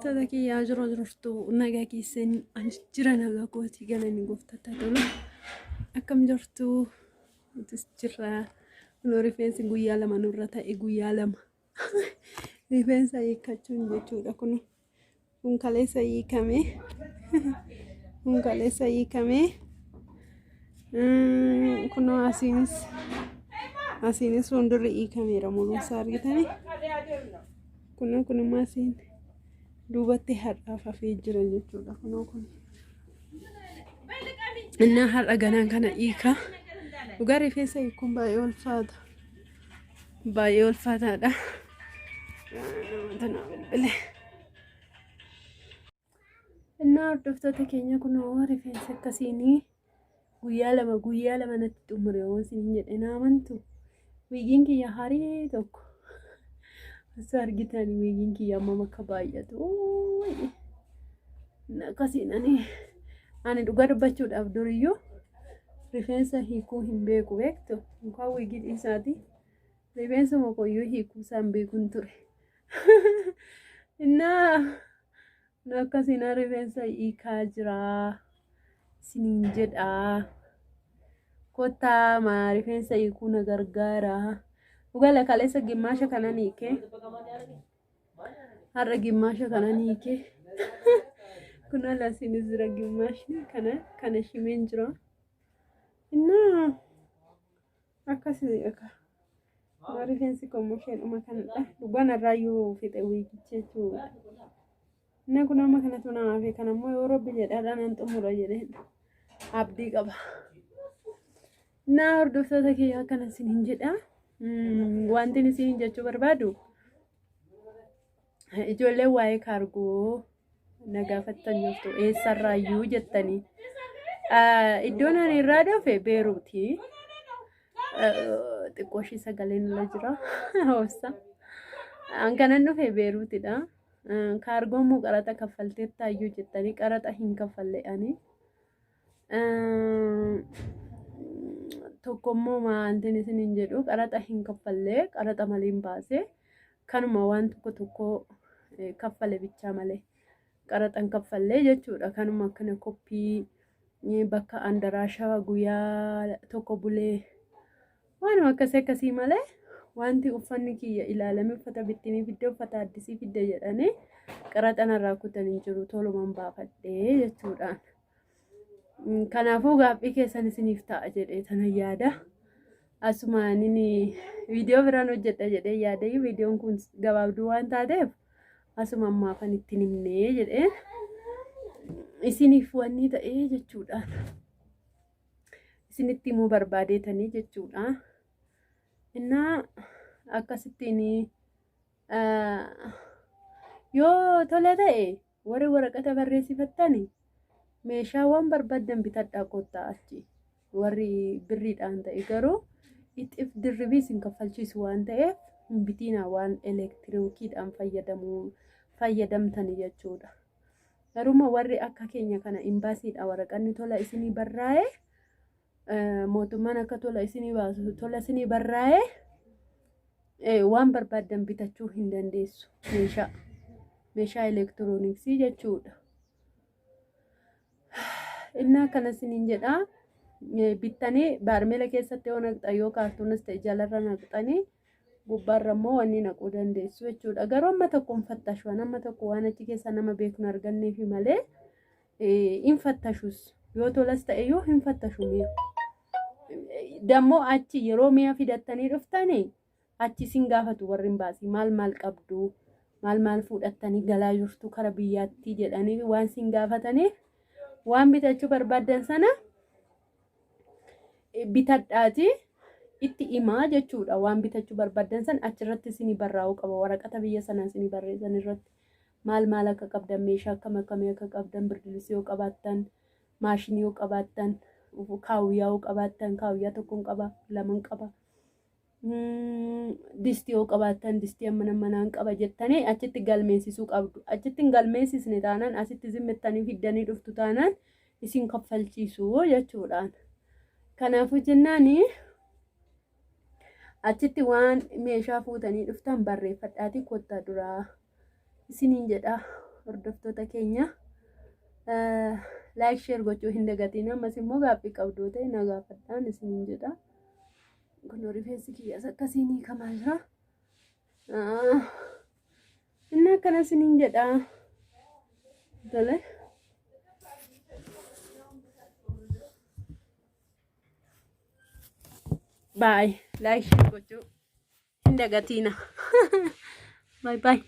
Hordoftoota kiyyaa jiru jirtu nagaa keessan ani jira nagaa kootii galanni gooftaatti haa tolu. Akkam jirtu nutis jirra. Kunoo rifeensi guyyaa 2 nurra ta'e guyyaa 2. Rifeensa hiikkachuun jechuudha kun. Kun kaleessa hiikame. Kun kaleessa hiikame. Kunoo asiinis asiinis fuuldurri hiikameera muluusaa argitanii. Kunoo kun immoo asiin duubatti har'aaf hafee jira jechuudha. Kunoo kun. Innaa har'a ganaan kana hiika. Dhugaa rifeensa hiikuun baay'ee ulfaata. Baay'ee ulfaataadha. Namoota naa bilbile. Innaa hordoftoota keenya kunoo rifeensa akkasiinii guyyaa 2 guyyaa 2 natti xumure yoo isiniin jedhe na amantu. Wiigiin kiyya harii tokko. Osoo argitan wiigiin kiyya ammam akka baay'atu. Akkasiin ani dhugaa dubbachuudhaaf duriyyuu rifeensa hiikuu hin beeku beektu. Mukaan wiigii dhiisaati. Rifeensuma koyyuu hiikuu isaan beekuun ture. Innaa akkasiin rifeensa hiikaa jiraa isiniin jedhaa. Kottaa maa rifeensa hiikuu na gargaara. Dhugaa kaleessa gimmaasha kanan hiike. Har'a gimmaasha kanan hiike. Kun ala isinis jira gimmaashni kana kana shimeen jira. Innaa akkasi akka rifeensi koo immoo isheedhuma kanadha. Dhugaan irraayyuu fixe wiigichi jechuudha. Inni kun amma kanatu na hafe kan ammoo yoo rabbi jedhe har'a nan xumura jedheen abdii qaba. Naa hordoftoota kiyya akkana isiniin jedha. Wanti isiniin jechuu barbaadu ijoolleen waa'ee kaargoo na gaafattan jirtu eessarraayyuu jettanii. Iddoon ani irraa dhufe Beeruuti. Xiqqoo ishii sagaleen irra jira. Obsa. An kanan dhufe Beeruutidha. Kaargoon moo qaraxa kaffalteettaayyuu jettanii qaraxa hin kaffalle ani. Tokkommoo maantin isiniin jedhu qaraxa hin kaffalle qaraxa malee hin baase kanuma waan tokko tokko kaffale bichaa malee qaraxa hin kaffalle jechuudha. Kanuma akkana koppii bakka andaraasha guyyaa tokko bulee waanuma akkasii akkasii malee wanti uffanni kiyya ilaalame uffata bittinii fidde uffata addisii fidde jedhanii qaraxa narraa kutan hin jiru toluman baafadhee jechuudhaan. Kanaafuu gaaffii keessan isiniif ta'a jedhee tana yaada. Asumaan inni viidiyoo biraan hojjedha jedhee yaadee viidiyoon kun gabaabduu waan taateef asuma ammaafan ittiin himnee jedhee isiniif wanni ta'ee jechuudha. Isinitti himuu barbaadeetanii jechuudha. Innaa akkasittiin yoo tola ta'e Warri waraqata barreessifattani meeshaa waan barbaaddan bitadhaa kottaa achi. Warri birriidhaan ta'e garuu ixif dirribii isin kaffalchiisu waan ta'eef hin bitiinaa waan elektirikiidhaan fayyadamu fayyadamtani jechuudha. Garuma warri akka keenya kana imbaasiidha waraqanni tola isinii barraa'e mootummaan akka tola isinii baasu tola isinii barraa'e waan barbaaddan bitachuu hin dandeessu meeshaa meeshaa elektirooniksii jechuudha. Inni akkana isiniin jedha bittanii baarmeela keessatti yoo naqxan yoo kaartuunis ta'e jalarra naqxanii gubbaarra immoo wanni naquu dandeessu jechuudha. Garuu amma tokko hin fattashu amma tokko waan achi keessa nama beeknu arganneefi malee hin fattashus yoo tolas ta'e yoo hin fattashu mi'a. Dammoo achi yeroo mi'a fidattanii dhuftanii achi isin gaafatu warri hin baasii maal maal qabdu maal maal fuudhattanii galaa jirtu kara biyyaatti jedhanii waan isin gaafataniif waan bitachuu barbaaddan sana bitadhaati itti himaa jechuudha waan bitachuu barbaaddan sana achirratti isinii barraa'uu qaba waraqata biyya sanaa isinii barreessan irratti. Maal maal akka qabdan, meeshaa akkam akkamii akka qabdan, birdilisii yoo qabaattan, maashinii yoo qabaattan, kaawwiyaa yoo qabaattan, kaawwiyaa tokkon qaba, laman qaba. Distii yoo qabaattan, distii amma manaan qaba jettanii achitti galmeessisuu qabdu. Achitti hin galmeessisne taanaan asitti zimmittanii fiddanii dhuftu taanaan isin kaffalchiisu jechuudhaan. Kanaafuu jennaani achitti waan meeshaa fuutanii dhuftan barreeffadhaatii kottaa duraa. isiniin jedha. Hordoftoota keenya like share gochuu hin dagatiin. Ammas immoo gaaffii qabduu ta'e na gaafadhaan isiniin jedha. Kun rifeensi kiyyaas akkasiin hiikamaa jira. Inni akkana isiniin jedha. Tole. Bye. Like share gochuu hin dagatiina. Bye bye.